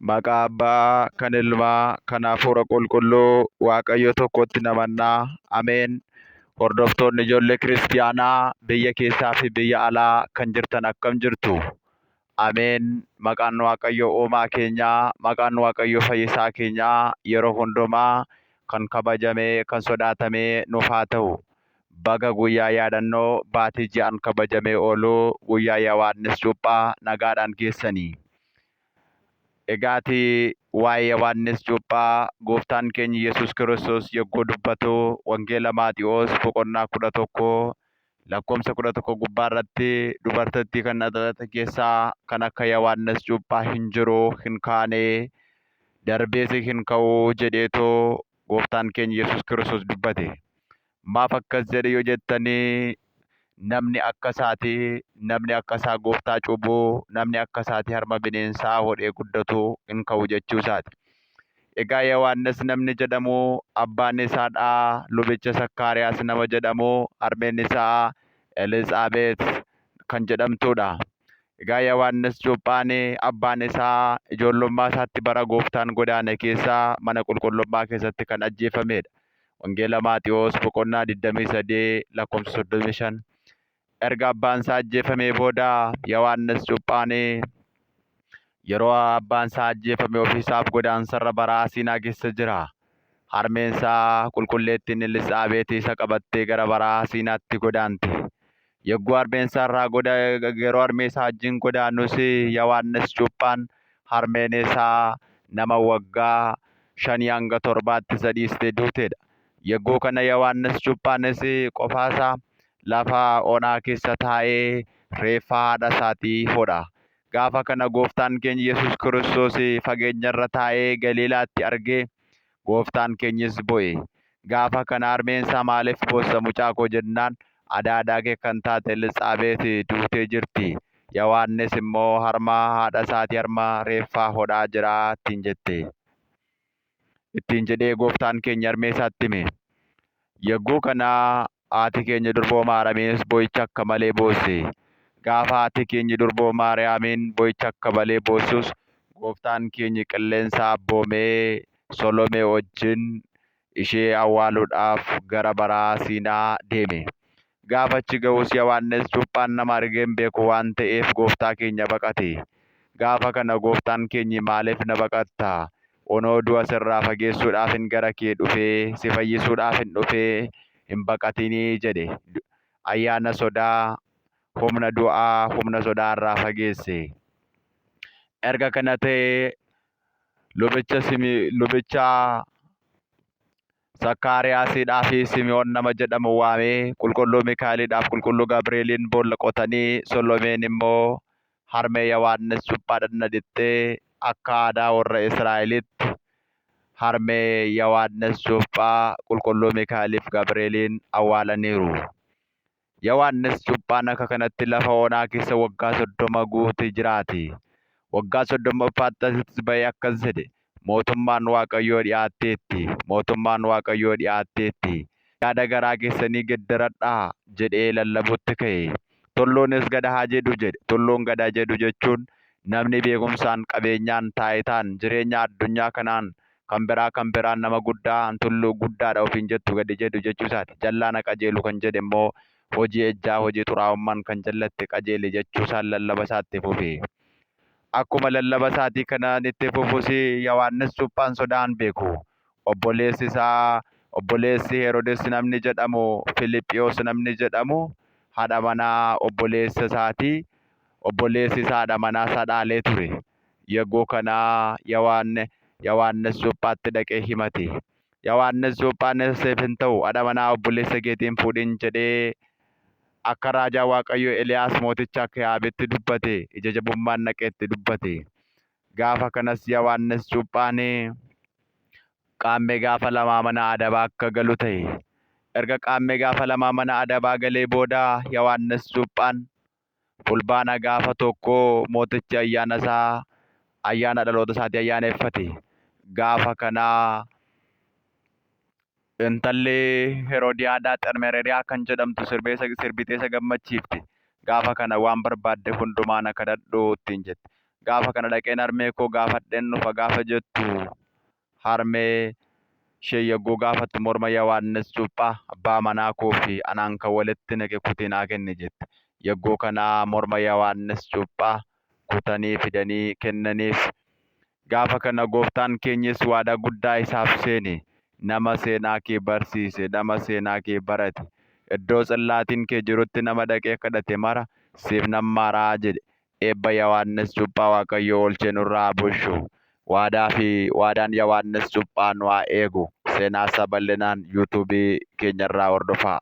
Maqaa Abbaa, kan Ilmaa, kan Hafuura Qulqulluu, Waaqayyo tokkotti namannaa. Ameen. Hordoftoonni ijoollee kiristiyaanaa biyya keessaa fi biyya alaa kan jirtan akkam jirtu? Ameen. Maqaan Waaqayyo uumaa keenyaa, maqaan Waaqayyo fayyisaa keenyaa yeroo hundumaa kan kabajamee, kan sodaatamee nuuf haa ta'u. Baga guyyaa yaadannoo baatii ji'aan kabajamee oolu guyyaa Yohaannis Cuuphaa nagaadhaan geessanii. Egaati waa'ee Yohaannis Cuuphaa gooftaan keenya Yesuus Kiristoos yogguu dubbatu Wangeela Maatiwoos boqonnaa 11 lakkoofsa 11 gubbaa irratti dubartittii kan dhalate keessaa kan akka Yohaannis Cuuphaa hin jiru, hin kaane, darbees hin ka'u jedheetoo gooftaan keenya Yesuus Kiristoos dubbate. Maaf akkas jedhe yoo jettanii namni akka isaatii namni akka isaa gooftaa cuubu namni akka isaatii harma bineensaa hodhee guddatu hin ka'u jechuu isaati. Egaa Yohaannis namni jedhamu abbaan isaadha lubicha Sakkaariyaas nama jedhamu harmeen isaa Elizaabeet kan jedhamtuudha. Egaa Yohaannis cuuphaan abbaan isaa ijoollummaa isaatti bara gooftaan godaane keessa mana qulqullummaa keessatti kan ajjeefamedha. Wangeela Maatiwoos boqonnaa 23 lakkoofsa 35. Erga abbaan isaa ajjeefamee booda Yohaannis cuuphaan yeroo abbaan isaa ajjeefame ofiisaaf godaansarra baraa Siinaa keessa jira. Harmeen isaa qulqulleettiin Elisaabeet isa qabattee gara baraa Siinaatti godaante. Yogguu harmeen isaa irraa goda yeroo harmee isaa wajjin godaanus Yohaannis cuuphaan harmeen isaa nama waggaa shanii hanga torbaatti isa dhiistee duutedha. Yogguu kana Yohaannis cuuphaanis qofaasaa lafa onaa keessa taa'ee reeffa haadha isaatii hodha. Gaafa kana gooftaan keenya Yesuus Kiristoos fageenyarra taa'ee Galiilaatti argee Gooftaan keenyis bo'e. Gaafa kana harmeen isaa maaliif boossa mucaa koo jennaan adaadaa kee kan taate Elitsaabeet duutee jirti. Yohaannis immoo harma haadha isaatii harma reeffaa hodhaa jira ittiin jette. Ittiin jedhee gooftaan keenya harmee isaatti hime. Yogguu kana haati keenya durboo Maaramiinis boo'icha akka malee boosse. Gaafa haati keenya durboo Maariyaamiin boo'icha akka malee boossus gooftaan keenya qilleensa abboomee Solomee wajjin ishee awwaaluudhaaf gara baraa Siinaa deeme. Gaafa achi ga'us Yohaannis cuuphaan nama argee hin beeku waan ta'eef gooftaa keenya baqate. Gaafa kana gooftaan keenyi maaliif na baqatta? Onoo du'a sirraa fageessuudhaafin gara kee dhufee, si fayyisuudhaafin dhufee hin baqatinii jedhe. Ayyaana sodaa, humna du'aa, humna sodaa irraa fageesse. Erga kana ta'ee lubicha simi lubicha Sakkaariyaasiidhaa fi Simi'oon nama jedhamu waamee qulqulluu Mikaa'eliidhaaf qulqulluu Gabri'eeliin boolla qotanii Solomeen immoo harmee Yohaannis cuuphaa dhagna dhiqxee akka aadaa warra Israa'elitti harmee Yohaannis cuuphaa qulqulluu Mikaa'eliif Gabri'eeliin awwaalaniiru. Yohaannis cuuphaan akka kanatti lafa onaa keessa waggaa 30 guute jiraate. Waggaa 30ffaatti asitti ba'ee akkas jedhe, Mootummaan Waaqayyoo dhi'aatteetti, mootummaan Waaqayyoo dhi'aatteetti. Yaada garaa keessanii geddaradhaa jedhee lallabuutti ka'e. Tulluunis gad haa jedhu jedhe. Tulluun gad haa jedhu jechuun namni beekumsaan, qabeenyaan, taayitaan, jireenya addunyaa kanaan kan biraa kan biraan nama guddaa an tulluu guddaadha ofiin jettu gadi jedhu jechuu isaati. Jallaan haa qajeelu kan jedhe immoo hojii ejjaa, hojii xuraa'ummaan kan jallatte qajeeli jechuu isaan lallaba isaa itti fufe. Akkuma lallaba isaatii kanaan itti fufus Yohaannis cuuphaan sodaan beeku. Obboleessi isaa obboleessi Heroodis namni jedhamu Filiphiyos namni jedhamu haadha manaa obboleessa isaatii obboleessi isaa haadha manaa isaa dhaalee ture. Yogguu kana Yohaannis cuuphaatti dhaqee himate. Yohaannis cuuphaanis siif hin ta'u haadha manaa obboleessa keetii hin fuudhin jedhee akka raajaa Waaqayyoo Eliyaas mooticha Aki'aabitti dubbate ija jabummaan dhaqee itti dubbate. Gaafa kanas Yohaannis cuuphaan qaammee gaafa lamaa mana adabaa akka galu ta'e. Erga qaammee gaafa lamaa mana adabaa galee booda Yohaannis cuuphaan Fulbaana gaafa tokko mootichi ayyaana isaa ayyaana dhaloota isaatii ayyaaneffate. Gaafa kana intalli Heroodiyaadaa Xermereriyaa kan jedhamtu sirbee sirbitee isa gammachiifte. Gaafa kana waan barbaadde hundumaa na kadhadhu ittiin jette. Gaafa kana dhaqeen harmee koo gaafadheen dhufa gaafa jettu harmee ishee yogguu gaafattu morma Yohaannis Cuuphaa abbaa manaa koo fi anaan kan walitti naqe kutii naa kenni jette. Yogguu kana morma Yohaannis Cuuphaa kutanii fidanii kennaniif. Gaafa kana gooftaan keenyis waadaa guddaa isaaf seene. Nama seenaa kee barsiise, nama seenaa kee barate, iddoo tsillaatiin kee jirutti nama dhaqee kadhate mara siif nan maaraa jedhe. Eebba Yohaannis Cuuphaa Waaqayyo oolchee nurraa haa bushu. Waadaa fi waadaan Yohaannis Cuuphaa nu haa eegu. Seenaa isaa bal'inaan YouTube keenyarraa hordofaa.